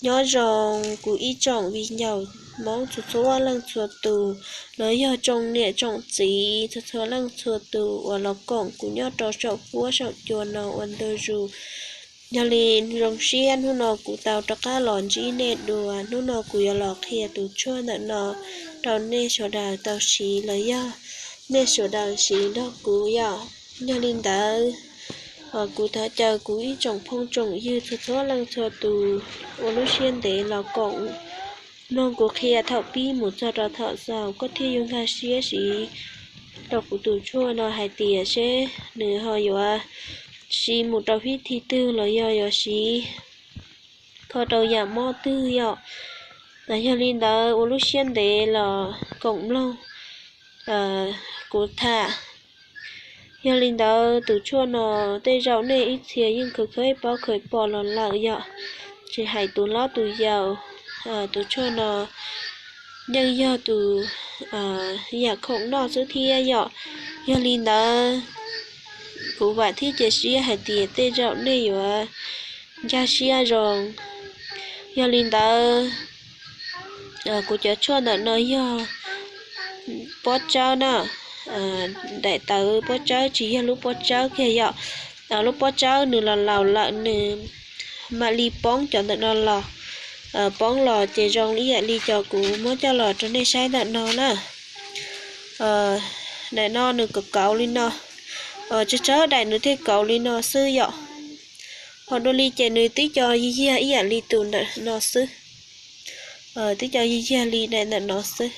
Nyob zoo kuv ib tsoom viv ncaus Hmoob txhua txhua leej txhua tus, los yog tsoom niam tsoom txiv txhua txhua leej txhua tus uas los koom kuv nyob rau saum huab saum cua no ua ntu zus. Yog li zoo siab hnub no kuv tau rov qab los ntsib nej dua. Hnub no kuv yuav los qhia tus tshuaj ntawm no rau nej sawv daws tau siv los yog nej sawv daws siv nrog kuv yom. Yog li ntawd, kuv thov caw kuv ib tsoom phooj tsoom ywg txhua txhua leej txhua tus ua lub siab ntev los koom mloog kuv qhia thaum pib mus txog rau thaum xaus, koj thiaj yuav nkag siab siv rau kuv tus tshuaj no hais tias seb nws ho yuav siv mus rau vib thi twg los yog yuav siv kho rau yam mob twg yom. Yog li ntawd ua lub siab ntev los koom mloog kuv tham. Yog li ntawd tus tshuaj no tej zaum nej ib txhia yeej khav khav paub khav pom los lawm yom. Tsis hais tus hlob tus yau, tus tshuaj no yeej yog tus yam khoom noj xwb thiab yom. Yog li ntawd kuv vam thiab cia siab hais tias tej zaum nej yuav nkag siab zoo. Yog li ntawd kuv cov tshuaj ntawm no yog pob tsawb na, daim tawv pob tsawb tsis yog lub pob tsawb kiag yom. Lub pob tsawb nws los laus lawm nws mam li poob cov ntawm no los. Poob los ces zoo ib yam li cov kuv muab coj los rau nej saib ntawm no na. Daim no nws kauv kauv li no, tsawg tsawg daim nws thiaj kauv li no xwb yom. Ho dua li ces nws twb co yig yag ib yam li tus ntawm no xwb, twb co yig yag li daim ntawm no xwb.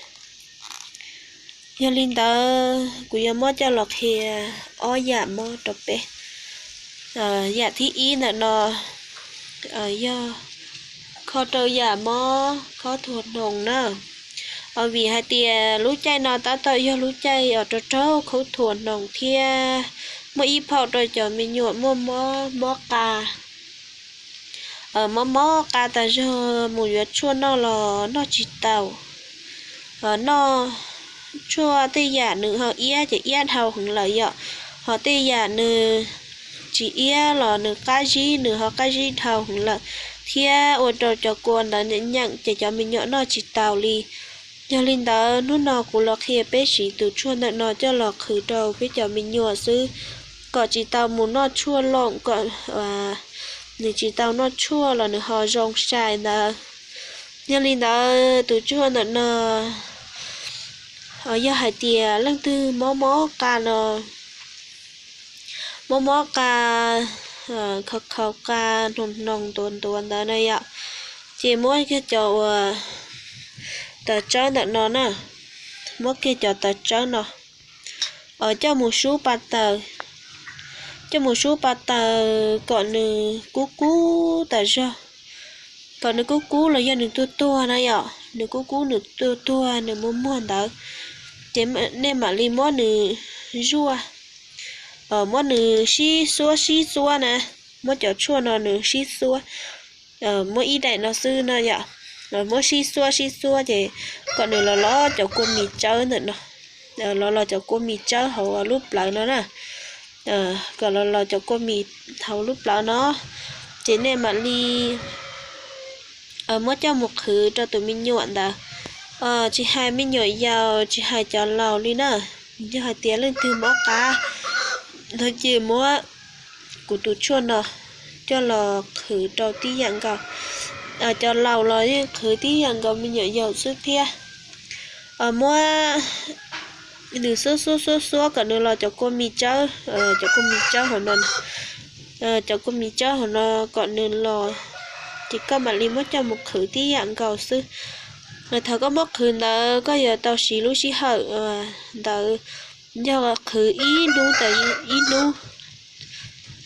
Yog li ntawd kuv yuav muab coj los qhia ob yam mob rau peb. Yam thib ib ntawm no yog kho rau yam mob khob thuas hnoos na. Vim hais tias lub caij no tab tom yog lub caij uas rau raug khob thuas hnoos thiab muaj ib phaum rau cov me nyuam muaj mob mob qa, mob mob qa tas zog mus yuav tshuaj noj los noj tsis tau. Noj tshuaj tej yam nws ho iab ces iab dhau heev lawm yom, ho tej yam nws tsis iab los nws qab zib, nws ho qab zib dhau heev lawm, thiab ua rau cov kua ntawd nyeem ces cov me nyuam noj tsis tau li. Yog li ntawd hnub no kuv los qhia peb siv tus tshuaj ntawm no coj los qhwv rau peb cov me nyuam xwb, kom tsis tau mus noj tshuaj loom, kom nws tsis tau noj tshuaj los nws ho zoo sai ntawd. Yog li ntawd tus tshuaj ntawm no yog hais tias leej twg mob mob qa no, mob mob qa, khaus khaus qa, hnoos hnoos ntuav ntuav ntawd na yom, ces muab kiag cov uas taws tsawb ntawm no na, muab kiag cov taws tsawb no coj mus sub pa taws, coj mus sub pa taws kom nws kub kub tas zog, kom nws kub kub los yog nws tuag tuag na yom, nws kub kub nws tuag tuag nws muag muag ntawd, ces nej mam li muab nws zuaj, muab nws sib xuab sib xuab na, muab cov tshuaj no nws sib xuab, muab ib daim no xwb no yom, muab sib xuab sib xuab ces kom nws los los cov kua mis tsawb ntawm no, los los cov kua mis tsawb hauv lub plawv no na, kom los los cov kua mis hauv lub plawv no, ces nej mam li muab coj mus qhwv rau tus me nyuam ntawd. Tsis hais me nyuam yaus, tsis hais cov laus li na, yog hais tias leej twg mob qab no ces muab kuv tus tshuaj no coj los qhwv rau tib yam nkaus. Cov laus los yeej qhwv tib yam nkaus me nyuam yaus xwb thiab. Muab nws xuab xuab xuab xuab kom nws los cov kua mis tsawb, cov kua mis tsawb hauv no, cov kua mis tsawb hauv no kom nws los, ces koj mam li muab coj mus qhwv tib yam nkaus xwb. Thaum koj muab qhwv ntawd koj yuav tau siv lub sij hawm ntawd yog qhwv ib hnub tas ib hnub,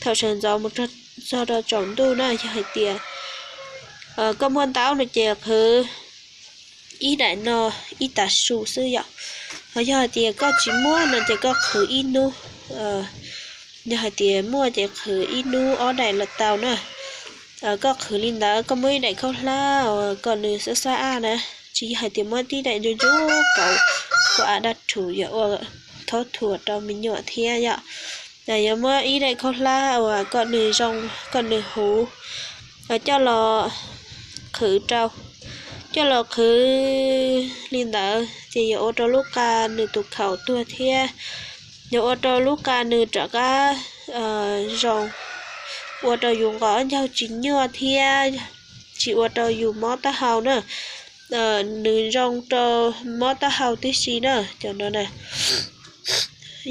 thaum sawv ntxov mus txog rau tsaus ntuj na, yog hais tias koj muaj ntau no ces qhwv ib daim no ib tav su xwb yom. Ho yog hais tias koj tsis muaj no ces koj qhwv ib hnub, yog hais tias muaj ces qhwv ib hnub ob daim los tau na. Koj qhwv li ntawd koj muab ib daim khaub hlab uas kom nws xab xab aj na, tsis yog hais tias muab tib daim ntsuab ntsuab kauv ua av dab rhuv yuav ua thob thuas rau me nyuam thiab yom. Yuav muab ib daim khaub hlab uas kom nws zoo, kom nws huv, coj los qhwv rau, coj los qhwv li ntawd ces yuav ua rau lub qa nws tus khaum tuag thiab yuav ua rau lub qa nws rov qab zoo, ua rau yus nqos ncaug tsis nyuaj thiab tsis ua rau yus mob taub hau na. Nws zoo rau mob taub hau tib si na cov no na.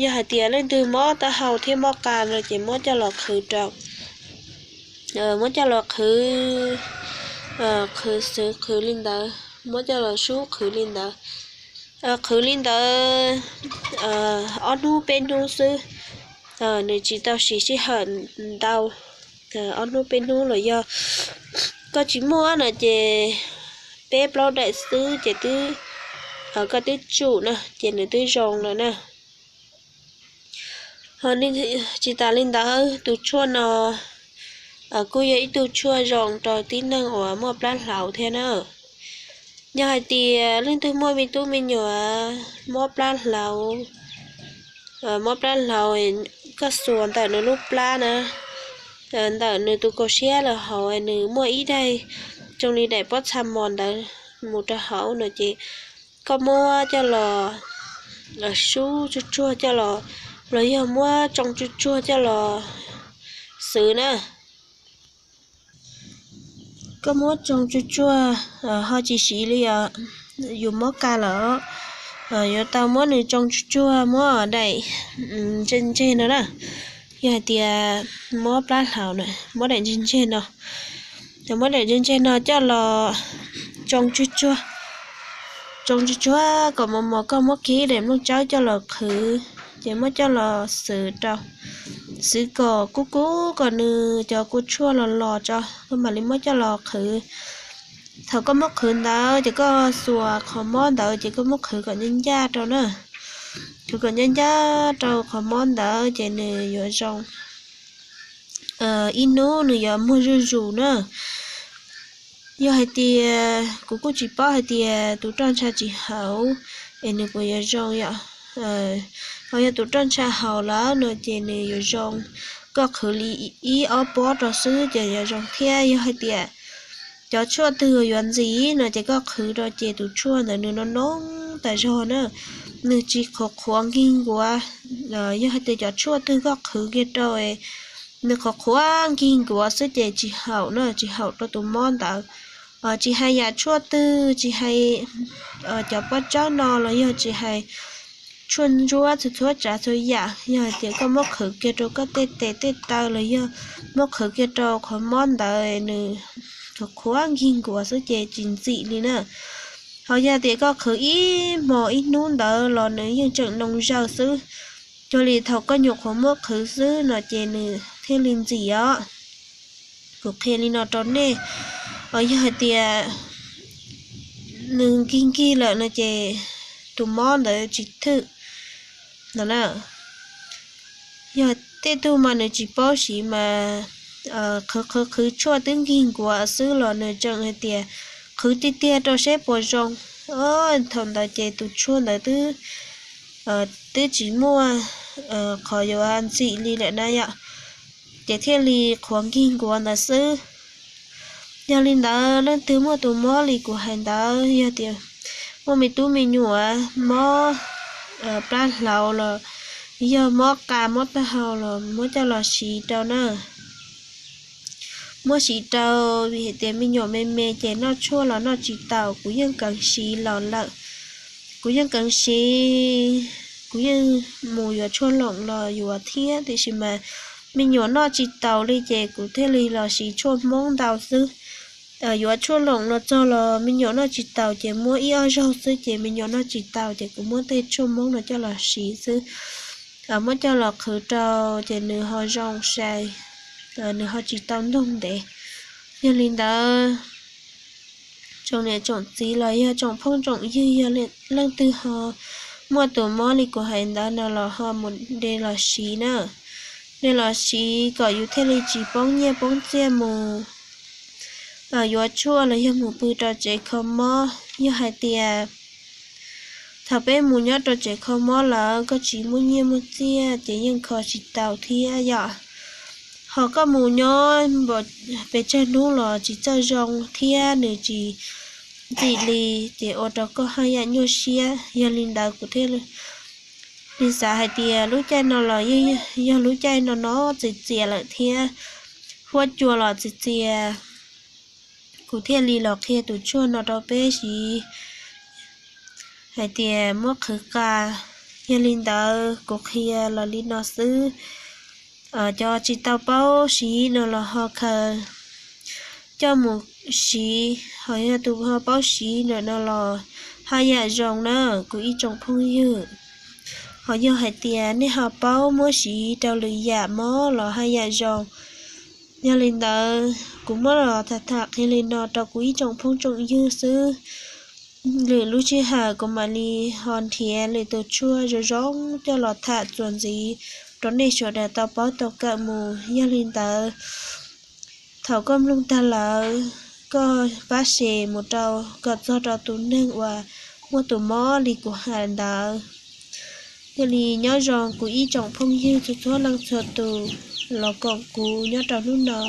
Yog hais tias leej twg mob taub hau thiab mob qa no ces muab coj los qhwv rau, muab coj los qhwv, qhwv xwb qhwv li ntawd, muab coj los sub qhwv li ntawd. Qhwv li ntawd ob hnub peb hnub xwb, nws tsis tau siv sij hawm ntau, ob hnub peb hnub los yog koj tsis muaj no ces peb plaub daim xwb ces twb, koj twb tsum na ces nws twb zoo lawm na. Ho tsis tas li ntawd tus tshuaj no kuj yog ib tug tshuaj zoo rau tib neeg uas muaj plab hlaus thiab na. Yog hais tias leej twg muaj me tub me nyuam mob plab hlaus, mob plab hlaus, koj xuas ntawm nws lub plab na, ntawm nws tus kaum siab los hauv nws muaj ib daim zoo li daim pob txha mos ntawd mus rau hauv no ces koj muab coj los sub tsuag tsuag coj los, los yog muab tsoo tsuag tsuag coj los xwb na. Koj muab tsoo tsuag tsuag, ho tsis siv li os, yus mob qa lawm, yuav tau muab nws tsoo tsuag tsuag muab daim ntseg ntseg no na. Yog hais tias mob plab hlaus na, muab daim ntseg ntseg no, muab daim ntseg ntseg no coj los tsoo tsuag tsuag, tsoo tsuag tsuag kom mos mos, koj muab kib daim nplooj tsawb coj los qhwv, ces muab coj los xwv rau, xwv kom kub kub kom nws cov kua tshuaj los los tso, koj mam li muab coj los qhwv. Thaum koj muab qhwv ntawd ces koj xuas qhov mob ntawd ces koj muab qhwv kom ncaj ncaj rau na, qhwv kom ncaj ncaj rau qhov mob ntawd ces nws yuav zoo. Ib hnub nws yuav muag zuj zus na. Yog hais tias kuv kuj tsis paub hais tias tus roj ntsha tsis haum es nws puas yuav zoo yom. Ho yog tus roj ntsha haum lawm no ces nws yuav zoo, koj qhwv li ib ob pob rau xwb ces yuav zoo thiab. Yog hais tias cov tshuaj twg yuav ntxim no ces koj qhwv rau ces tus tshuaj ntawd nws no noo tas zog na, nws tsis qhuav qhuav nkig nkuav. Yog hais tias cov tshuaj twg koj qhwv kiag rau nws qhuav qhuav nkig nkuav xwb ces tsis haum na, tsis haum rau tus mob ntawd. Tsis hais yam tshuaj twg, tsis hais cov pob tsawb no los yog tsis hais tshuaj ntsuab txhua txhua tsav txhua yam, yog hais tias koj muab qhwv kiag rau koj tej tes tej taw los yog muab qhwv kiag rau qhov mob ntawd nws qhuav qhuav nkig nkuav xwb ces tsis ntxim li na. Ho yog tias koj qhwv ib hmo ib hnub ntawd los nws yeej tseem noo zawg xwb, cuag li thaum koj nyuam qhuav muab qhwv xwb no ces nws thiaj li ntxim os. Kuv qhia li no rau nej, yog hais tias nws nkig nkig lawm no ces tus mob ntawd tsis thwm no na. Yog tej tug mas nws tsis paub siv mas qhwv qhwv qhwv tshuaj twb nkig nkuav xwb los nws tseem hais tias qhwv tiag tiag rau seb puas zoo. Thaum ntawd ces tus tshuaj ntawd twb, twb tsis muaj qhov yuav ntxim li lawm na yom, ces thiaj li qhuav nkig nkuav ntawd xwb. Yog li ntawd leej twg muaj tus mob li kuv hais ntawd, yog tias muaj me tub me nyuam mob plab hlaus los yog mob qa mob taub hau los muab coj los siv rau na. Muab siv rau, vim hais tias me nyuam me me ces noj tshuaj los noj tsis taus, kuv yeej kheev siv los lawm. Kuv yeej kheev siv, kuv yeej mus yuav tshuaj loos los yuav thiab, tiam sis mas me nyuam noj tsis taus li ces kuv thiaj li los siv tshuaj Hmoob ntau xwb. Yuav tshuaj loos los txog los me nyuam noj tsis taus ces muab ib ob zaug xwb ces me nyuam noj tsis taus ces kuv muab tej tshuaj Hmoob no coj los siv xwb. Muab coj los qhwv rau ces nws ho zoo sai, nws ho tsis tau ntoog ntev. Yog li ntawd, tsoom niam tsoom txiv los yog tsoom phooj tsoom ywg, yog leej twg ho muaj tus mob li kuv hais ntawd no los ho mus de los siv na. De los siv kom yus thiaj li tsis poob nyiaj poob txiaj mus yuav tshuaj los yog mus pw rau tsev kho mob. Yog hais tias thaum peb mus nyob rau tsev kho mob lawm koj tsis muaj nyiaj muaj txiaj ces yeej kho tsis tau thiab yom. Ho koj mus nyob pes tsawg hnub los tsis txawj zoo thiab nws tsis ntxim li, ces ua rau koj haj yam nyuaj siab. Yog li ntawd kuv thiaj li xav hais tias lub caij no los yog lub caij no no txias txias lawm thiab, huab cua los txias txias. Kuv thiaj li los qhia tus tshuaj no rau peb siv hais tias muab qhwv qa. Yog li ntawd kuv qhia los li no xwb. Cov tsis tau paub siv no los ho khaws coj mus siv, ho yog tus ho paub siv ntawm no los haj yam zoo na kuv ib tsoom phooj ywg. Ho yog hais tias nej ho paub muab siv rau lwm yam mob los haj yam zoo. Yog li ntawd kuv muab los tham tham qhia li no rau kuv ib tsoom phooj tsoom ywg xwb. Lwm lub sij hawm kuv mam li ho nrhiav lwm tus tshuaj zoo zoo coj los tham txuas ntxiv rau nej sawv daws tau paub tau kawm mus. Yog li ntawd, thaum koj mloog tag lawm, koj pab share mus rau kom txog rau tus neeg uas muaj tus mob li kuv hais ntawd. Yog li nyob zoo kuv ib tsoom phooj ywg txhua txhua leej txhua tus los koom kuv nyob rau hnub no.